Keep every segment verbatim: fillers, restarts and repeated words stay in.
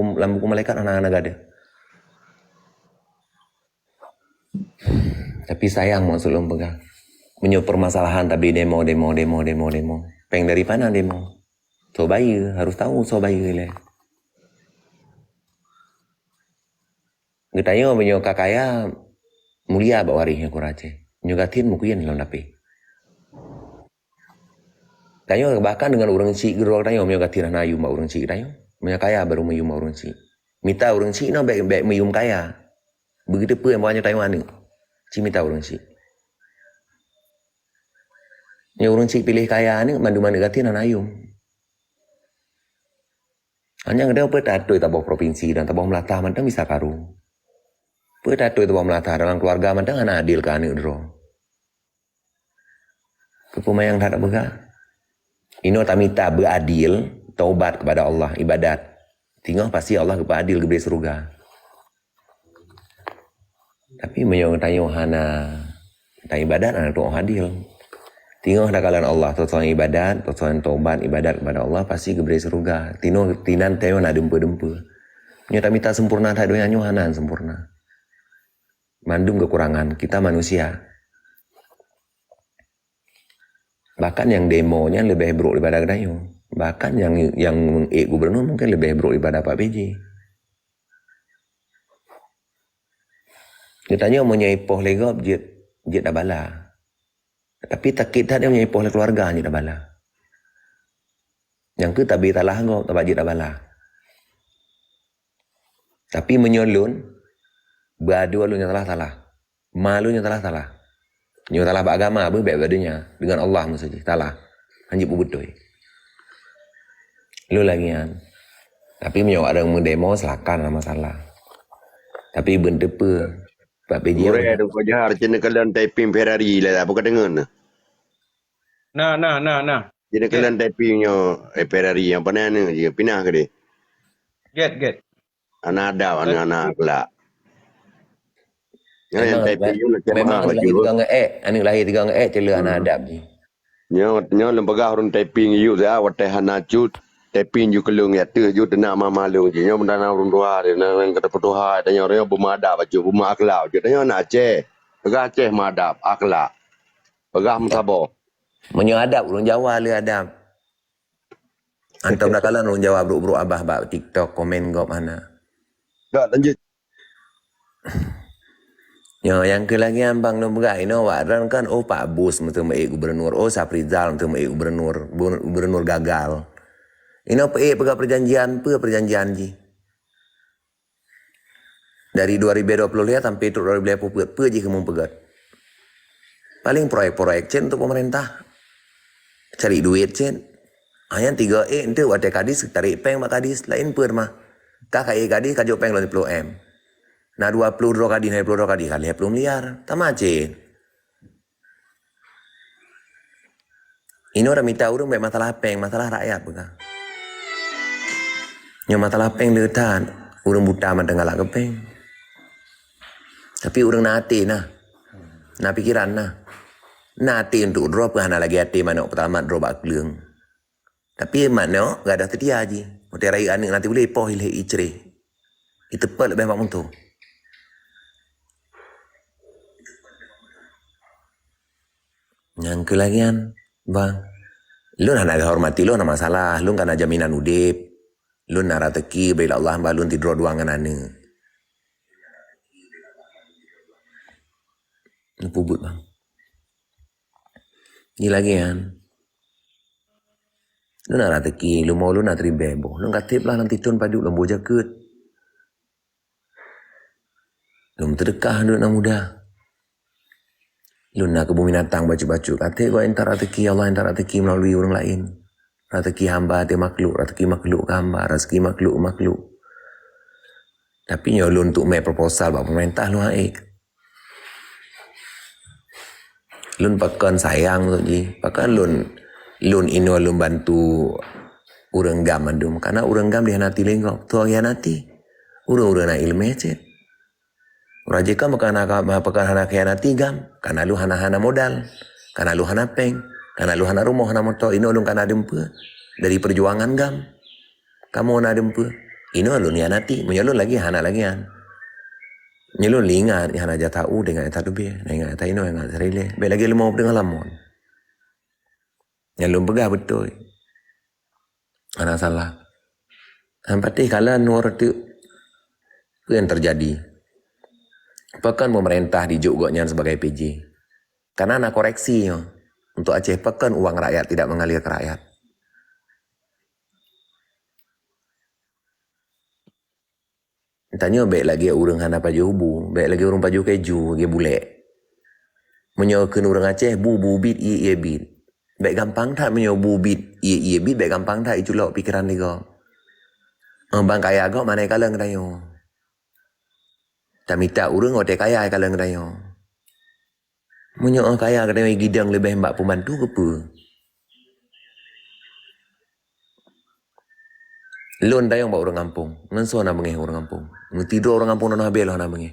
lam buku malaikat hana, hana gadeuh. Tapi sayang maksud lôn peugah. Meunyoe permasalahan tabi demo, demo, demo, demo, demo. Péng dari mana demo? Soe bayeue, harus tahu soe bayeue ilée. Geutanyoe meunyoe ka kaya, mulia bak waréh nyang kura Aceh. Meunyoe gasien mungken lom dapé. Tanyoe bahkan deungon ureuëng syiek keudroe tanyoe, meunyoe gasien hana yum bak ureuëng syiek tanyoe. Meunyoe kaya baru meuyum bak ureuëng syiek. Mita ureuëng syiek nyoe bék, bék meuyum kaya. Begitu pun nyang tanyoe aneuëk. Ci mita ureuëng syiek. Nyoe ureuëng syiek piléh kaya aneuëk, mandum aneuëk gasien hana yum. Hanya kadang peue tatoi taboh provinsi dan taboh meulata mantong bisa karu. Peue tatoi taboh meulata dalam keluarga mantong hana adil keu aneuëk droe. Keupeue manyang that peugah? Inoe tamita beuadil, taubat kepada Allah, ibadat. Tingoh pasti Allah geupeuadil geubri syeuruga. Tapi meunyoe tanyoe hana taibadat, hana tuoh adil. Tingoh takalon Allah, tosan ibadat, tosan taubat, ibadat kepada Allah, pasti geubri syeuruga. Tinoh tinan tanyoe na dumpeue-dumpeue. Nyoe tamita sempurna that donya nyoe hana sempurna. Mandum kekurangan, kita manusia. Bahkan yang demo nyan lebih buruk daripada geutanyoe. Bahkan yang, yang meng-ek gubernur mungkin lebih buruk daripada Pak B J. Geutanyoe meunyoe ipoh lé gob jeuet, jeuet tabala. Tapi sakét that meunyoe ipoh lé keluarga jeuet tabala. Nyang keu tabi salah gob, tabak jeuet tabala. Tapi meunyoe lôn, beuadoe lôn nyang salah, salah. Ma lôn nyang salah, salah. Nyoe salah bak agama, beuh bék bak donya. Dengan Allah meusaji, salah. Hanjeuet peubeutôi. Lôn lagée nyan. Tapi meunyoe ada meudemo, silakan, hana masalah. Tapi beunteupeu, Pak P J. Gurée tu kau jahar cina kalian typing Ferrari lah, apa kau dengar? Nah, nah, nah, nah. Jadi kalian typing nyo, eh, Ferrari yang panas ni je, pinah ke dia? Get, get. Anak adab, anak-anak kelak. Nyo yang typing nyo nak cek mahal baju. Memang lahir tiga ngeek, anak lahir tiga ngeek, cela anak adab je. Nyo, nyo lem peugah urang typing yuk dah, watèe hana cut, typing ju kelung ya teuh ju teunak mama lung je. Nyo benda na urang tuha dia, na yang kata petuha, tanya orang nyo beumadab baju, beumadab akhlak baju. Tanya anak Aceh. Peugah Aceh madab, akhlak. Peugah meusaboh. Meunyoe adab ureueng Jawa le adab. Antom takalon ureueng Jawa brok-brok abah bak TikTok, komen gob hana. Dak lanjut. Nyoe nyang keu lagèe ambang lôn peugah inoe wak droen kan, oh Pak Bus meuteumeuék gubernur, oh Saprizal meuteumeuék gubernur, gubernur gagal. Inoe peuék peugah perjanjian, peue perjanjian jih? Dari dua ribu dua puluh lhèe sampai trok dua ribu dua puluh peuet, peue jih keumeung peugöt? Paling proyek-proyek cit untuk pemerintah. Cari duit cit. Hanya tiga ék enteuk watèe kadis tarék péng bak kadis, laén peue mah. Ka ka ék kadis ka jok péng lom lhèe ploh M. Na dua ploh droe kadis, lhèe ploh droe kadis, ka lhèe ploh miliar. Tamah cit. Inoe dak mita ureueng bèk masalah péng, masalah rakyat peugah. Nyoe masalah péng le that, ureueng buta mantong galak keu péng. Tapi ureueng na até nah. Na pikeran nah. Na até untuk droe peue hana lagèe até manok peutamat droe bak kleueng. Tapi manok gadôh seutia jih. Watèe rayeuk aneuk nanti ulèe poh ilèe icré. Iteupot leubeh bak munto. Nyang keu lagèe nyan, bang. Lôn hana geuhormati lôn hana masalah. Lôn kana jaminan udép. Lôn na rezeki bri lé Allah, bah lôn tidroe dua ngon aneuk. Neupeubuet, bang. Jih lagèe nyan. Lôn na rezeki, leumo lôn na ribèe boh. Lôn ka tiep lah lam titôn padub lôn boh jakeuet. Lôn teudeukah duek na muda. Lôn na keubun binatang bacut-bacut. Até geuh intat rezeki, Allah intat rezeki meulalu ureueng laén. Rezeki hamba até makhluk, rezeki makhluk keu hamba, rezeki makhluk keu makhluk. Tapi nyoe lôn untuk mè proposal bak pemerintah lôn hana ék. Lôn pakon sayang tu jih. Pakon lôn, lôn inoe lôn bantu ureueng GAM mandum. Karena ureueng GAM dikhianati lé gob. Soe khianati? Ureueng-ureueng na ileumèe cit. Ureueng jih kan pakon hana, pakon hana khianati GAM. Karena lôn hana, hana modal. Karena lôn hana péng. Karena lôn hana rumoh, hana moto. Inoe lôn kana dumpeue. Dari perjuangan GAM. Kamoe na dumpeue. Inoe lôn hianati, meunyoe lôn lagèe hana lagèe nyan. Nyoe lôn ingat nyang hana jatau, ingat that leubeh, ingat that inoe, ingat that ilèe. Bèk lagèe leumo peudeueng lamon. Nyang lôn peugah beutôi. Hana salah. Han patéh kalon uroe teuk. Peue nyang teujadi? Pakon peumeurintah jijok gobnyan sibagai P J? Kana na koreksi nyoe. Untuk Aceh, pakon uang rakyat tidak mengalir ke rakyat? Tanyoe bèk lagèe ureueng hana pajoh bu, bèk lagèe ureueng pajoh keju, lagèe bulèk. Meunyoe kheun ureueng Aceh, bu, bu bit, ié, ié bit. Bèk gampang that meunyoe bu bit, ié, ié bit, bèk gampang that iculok pikeran lé gob. Oh, ban kaya gob, mana kalon geutanyoe? Tamita ureueng watèe kaya kalon geutanyoe. Meunyoe kaya geutanyoe gidong leubeh bak pembantu, keupeue? Lôn tayong bak ureueng gampông. Ngon soe na beungèh ureueng gampông? Meutidroe ureueng gampông, na habéh lôn hana beungèh.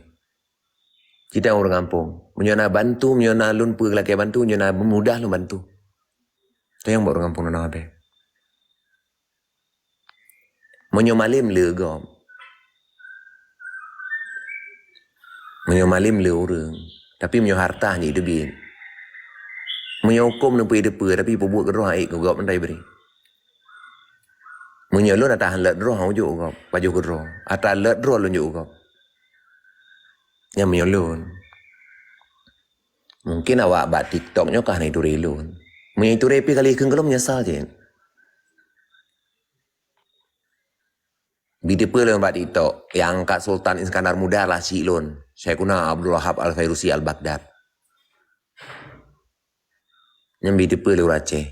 Cit tayong ureueng gampông. Meunyoe na bantu, meunyoe na lôn peue lakèe bantu, meunyoe na mudah lôn bantu. Tayong bak ureueng gampông, na habéh. Meunyoe malém le gob. Meunyoe malém le ureueng, tapi meunyoe harta jiteubiet. Meunyoe hukôm neupeu-teupeue, tapi peubuet keudroe hana ék keu gob, meutai bri. Meunyoe lôn ata han lôt droe, han jok gob, pajoh keudroe. Ata lôt droe lôn jok gob. Nyan meunyoe lôn. Mungkin awak bak TikTok nyoe ka hana ituré lôn. Meunyoe ituré pih kali kheun gohlom meunyeusal cit. Bi teupeue lôn bak TikTok, nyang angkat Sultan Iskandar Muda lah chik lôn, Syaikhuna Abdul Wahab Al-Fairusi Al-Baghdad. Nyan bi teupeue lé ureueng Aceh.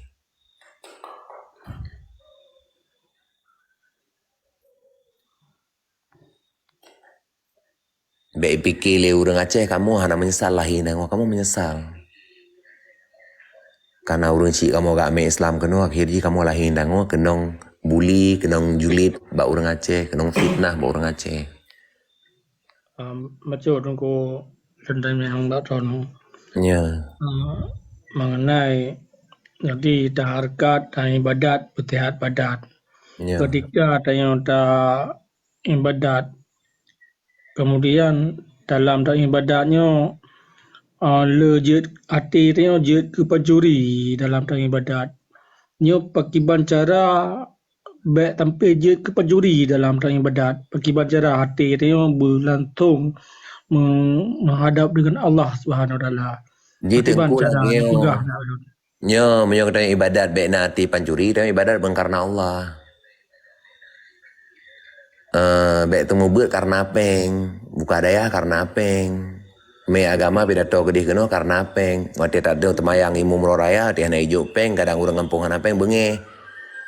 Bèk ipike lé ureueng Aceh, kamoe hana meunyeusal lahé tanyoe, kamoe meunyeusal. Kana ureueng chik kamoe geuamé Islam keunoe, akhé jih kamoe lahé tanyoe keunong buli, keunong julid bak ureueng Aceh, keunong fitnah bak ureueng Aceh. Um, bacut Teungku dan tanyong bak droeneuh. Ya. Uh, mengenai jadi tahareukat dan ibadat, beutihat badat. Ya. Ketika tanyoe ta ibadat. Kemudian dalam ta ibadat nyoe, uh, le jeuet até tanyoe jeuet keu pancuri dalam ta ibadat. Nyoe pakiban cara bèk sampé jeuet keu pancuri dalam ta ibadat? Pakiban cara até tanyoe beulangsong me-, meuhadap dengan Allah Subhanahu Wa Taala? Ji Pakiban Teungku cara lagèe nyoe. Peugah na ulôn. Nyoe, meunyoe geutanyoe ibadat bèk na até pancuri, tanyoe ibadat beukarna Allah. Eh, bèk teumeubeuet karna péng, buka dayah karna péng. Mé agama pidato keudeh keunoe karna péng. Watèe tadeungoe teumayang imum uroe raya, watèe hana ijok péng, kadang ureueng gampông hana péng, beungèh.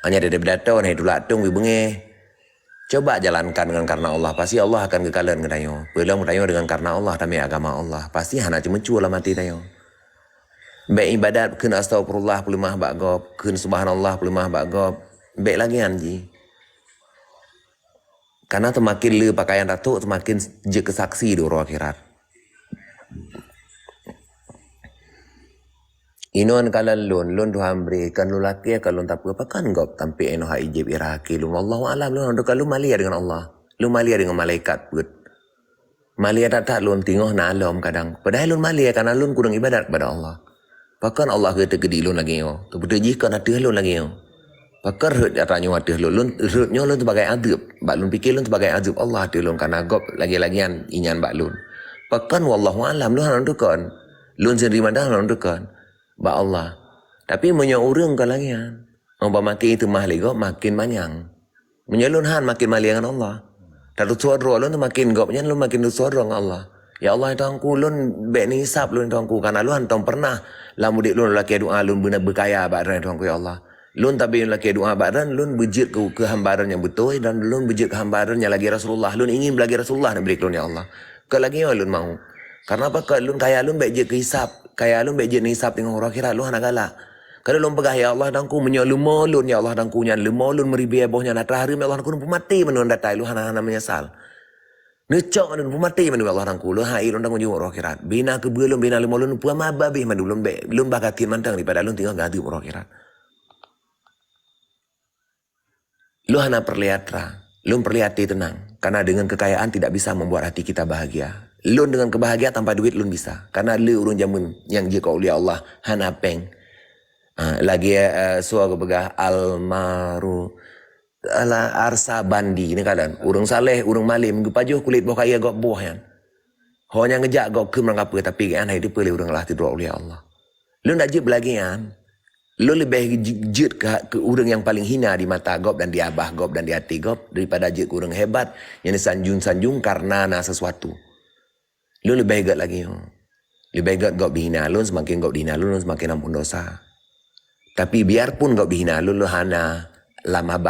Hanya dada pidato, hana itulak tueng, beungèh. Coba jalankan dengan karena Allah, pasti Allah akan geukalon geutanyoe. Peulom geutanyoe dengan karena Allah, tamé agama Allah. Pasti hana ceumeucue lam até tanyoe. Bèk ibadat kheun astaghfirullah peuleumah bak gob, kheun subhanallah peuleumah bak gob. Bèk lagèe nyan jih. Karena seumaken le pakaian ratok, seumaken jeuet keu saksi di uroe akhirat. Inoe kalon lôn, lôn Tuhan bri, kon lôn lakèe, kon lôn tapeue, pakon gob tampék inoe hai jieb i rahaki lôn. Wallahu a'lam, lôn hana teuka, lôn malèe deungon Allah. Lôn malèe deungon malaikat peuet. Malèe that-that lôn teungoh na lom kadang. Padahai lôn malèe karena lôn kureueng ibadat kepada Allah. Pakon Allah geuteukeudi lôn lagèe nyoe? Teupeuteuh jih kon ateueh lôn lagèe nyoe. Pakon rhot atra nyoe ateueh lôn? Lôn rhot nyoe lôn sibagai azeub. Bak lôn pike lôn sibagai azeub Allah ateueh lôn karena gob lagèe-lagèe nyan inyan bak lôn. Pakon wallahu a'lam, lôn hana teuka. Lôn sendiri mantong hana teuka bak Allah. Tapi meunyoe ureueng ka lagèe nyan, umpama makin teumah lé gob makin manyang. Meunyoe lôn han makin malèe ngon Allah. Tatusoe droe lôn seumaken gob nyan lôn makin tusoe droe ngon Allah. Ya Allah, ya Tuhanku, lôn bèk neuhisab lôn, ya Tuhanku, karena lôn hántom peureunah lam udép lôn lakèe doa lôn beuna beukaya bak Droen, ya Tuhanku, ya Allah. Lôn tabi lôn lakèe doa bak Droen, lôn beujeuet keu, keu hamba Droen nyang beutôi dan lôn beujeuet keu hamba Droen nyang lagèe Rasulullah. Lôn ingin beulagèe Rasulullah neubri keu lôn, ya Allah. Kon lagèe nyoe lôn mau. Karena apa? Kon lôn kaya lôn bèk jeuet keu hisab, kaya lôn bèk jeuet neuhisab teungoh uroe akhirat, lôn hana galak. Ka lôn peugah, "Ya Allah, Tuhanku, meunyoe leumo lôn, ya Allah, Tuhanku, nyan leumo lôn meuribèe boh nyan atra hareuem, ya Allah, Tuhanku, lôn peumaté mandum atra lôn hana, hana meunyeusal. Neucok mandum, peumaté mandum, ya Allah, Tuhanku, lôn han ék lôn tanggong jaweueb uroe akhirat. Bina keubeue lôn, bina leumo lôn, peue ma babeh mandum lôn bèk, lôn bah kakeuet mantong daripada lôn teungoh geuazeub uroe akhirat." Lôn hana peureulèe atra. Lôn peureulée até teunang, karena dengan kekayaan tidak bisa membuat hati kita bahagia. Lôn dengan kebahagiaan tanpa duit lôn bisa, karena le ureuëng jameun nyang jeuet keu ulia Allah hana péng. Ha, lagée uh, soe geupeugah almaru ala arsa bandi ni kadang ureuëng saleh, ureuëng malem geupajoh kulét boh kayée gob boh nyan. Ho nyang geujak gob keu meurangkapeue, tapi geuan hai dipeuleh ureuëng lah tidroe ulia Allah. Lôn dak jeuet beulagée nyan. Lôn leubeh jeuet keu, keu ureuëng nyang paling hina di mata gob dan di abah gob dan di até gob daripada jeuet keu ureuëng hebat nyang disanjung-sanjung karena na sesuatu. Lôn leubeh gét lagée nyoe. Leubeh gét gob dihina lôn, semakin gob dihina lôn, lôn semakin ampun dosa. Tapi biarpun gob dihina lôn, lôn hana lam abah